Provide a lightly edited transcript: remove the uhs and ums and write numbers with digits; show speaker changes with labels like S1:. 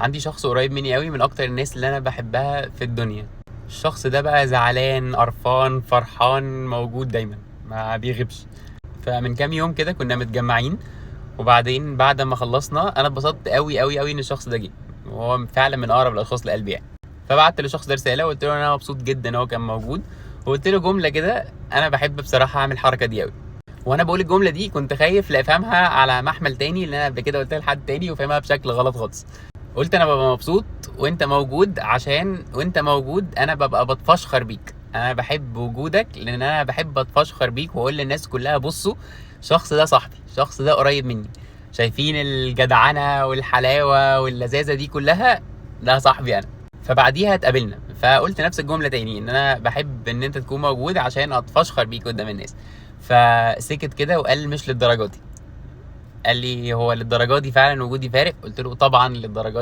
S1: عندي شخص قريب مني قوي، من اكتر الناس اللي انا بحبها في الدنيا. الشخص ده بقى زعلان، قرفان، فرحان، موجود دايما، ما بيغيبش. فمن كام يوم كده كنا متجمعين، وبعدين بعد ما خلصنا انا اتبسطت قوي قوي قوي ان الشخص ده جه، وهو فعلا من اقرب الاشخاص لقلبي يعني. فبعت للشخص ده رسالة وقلت له ان انا مبسوط جدا ان هو كان موجود، وقلت له جملة كده. انا بحب بصراحة اعمل الحركة دي قوي، وانا بقول الجملة دي كنت خايف لا افهمها على محمل تاني اللي انا قبل كده قلتها لحد تاني وفهمها بشكل غلط خالص. قلت انا ببقى مبسوط وانت موجود، عشان وانت موجود انا ببقى بتفشخر بيك. انا بحب وجودك لان انا بحب اتفشخر بيك واقول للناس كلها بصوا، الشخص ده صاحبي، الشخص ده قريب مني، شايفين الجدعنه والحلاوه واللذاذه دي كلها، ده صاحبي انا. فبعديها اتقابلنا، فقلت نفس الجملة تاني، ان انا بحب ان انت تكون موجود عشان اتفشخر بيك قدام الناس. فسكت كده وقال مش للدرجة دي. قال لي هو للدرجة دي فعلا وجودي فارق؟ قلت له طبعا للدرجة.